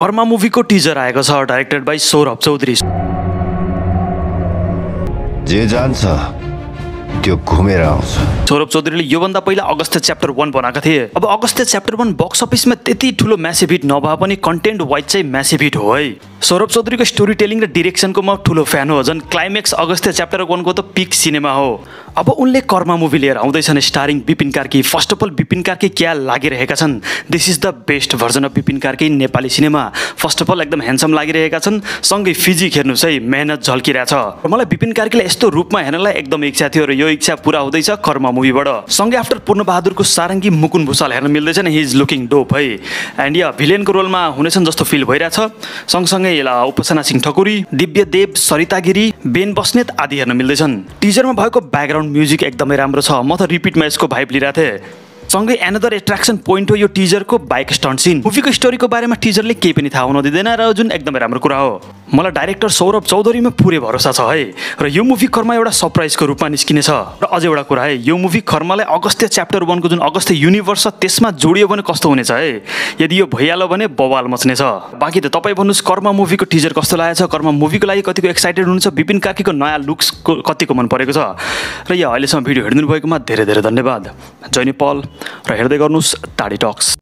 Karma मुभीको teaser आएको छ directed by Saurabh Chaudhary. जे जान्छ त्यो घुमेर आउँछ। सौरभ चौधरीले योभन्दा पहिला अगस्त्य च्याप्टर 1 बनाएका थिए। अब अगस्त्य च्याप्टर 1 बक्स अफिसमा त्यति ठुलो म्यासिभ हिट नभए पनि कन्टेन्ट वाइज चाहिँ म्यासिभ हिट हो है। सौरभ चौधरीको स्टोरी टेलिङ र डिरेक्सनको म ठुलो फ्यान हो। झन् क्लाइमेक्स अगस्त्य च्याप्टर 1 को त पिक सिनेमा हो। अब उनले कर्मा मुभी लिएर आउँदैछन् starring Bipin Karki. First of all Bipin Karki क्या लागिरहेका छन्। This is the best version of Bipin Karki Nepali cinema. First of all एकदम ह्यान्डसम लागिरहेका छन्। सँगै फिजिक हेर्नुहोस् है, मेहनत झल्किरहेछ। मलाई विपिन कार्कीलाई यस्तो रूपमा हेर्नलाई एकदम इच्छा थियो र यो इच्छा पुरा हुँदैछ कर्मा मुभीबाट। सँगै आफ्टर पूर्णबहादुरको सारङ्गी मुकुन भुसाल हेर्न मिल्दैछ नि। हि इज लुकिङ डोप है। एन्ड या भिलेनको रोलमा हुनेछन् जस्तो फिल भइरहेछ। सँगसँगै उपासना सिंह ठकुरी, दिव्य देव, सरिता गिरी, बेन बस्नेत आदि हेर्न मिल्दैछन्। टिजरमा भएको ब्याकग्राउन्ड म्युजिक एकदमै राम्रो छ। म त रिपिटमा यसको भाइब लिइरहेको थिएँ। सँगै एनदर एट्र्याक्सन पोइन्ट हो यो टिजरको बाइक स्टन्ट सिन। मुभीको स्टोरीको बारेमा टिजरले केही पनि थाहा हुन दिँदैन र जुन एकदमै राम्रो कुरा हो। मलाई डाइरेक्टर सौरभ चौधरीमा पुरै भरोसा छ है। र यो मुभी कर्मा एउटा सरप्राइजको रूपमा निस्किनेछ। र अझै एउटा कुरा है, यो मुभी कर्मालाई अगस्त्य च्याप्टर 1 को जुन अगस्त्य युनिभर्स छ त्यसमा जोडियो भने कस्तो हुनेछ है। यदि यो भइहाल्यो भने बवाल मच्नेछ। बाँकी त तपाईँ भन्नुहोस् कर्मा मुभीको टिजर कस्तो लागेको छ। कर्मा मुभीको लागि कतिको एक्साइटेड हुनुहुन्छ। विपिन कार्कीको नयाँ लुक्सको कतिको मन परेको छ। र यो अहिलेसम्म भिडियो हेरिदिनु भएकोमा धेरै धेरै धन्यवाद। जय नेपाल र हेर्दै गर्नुहोस् टाढी टक्स।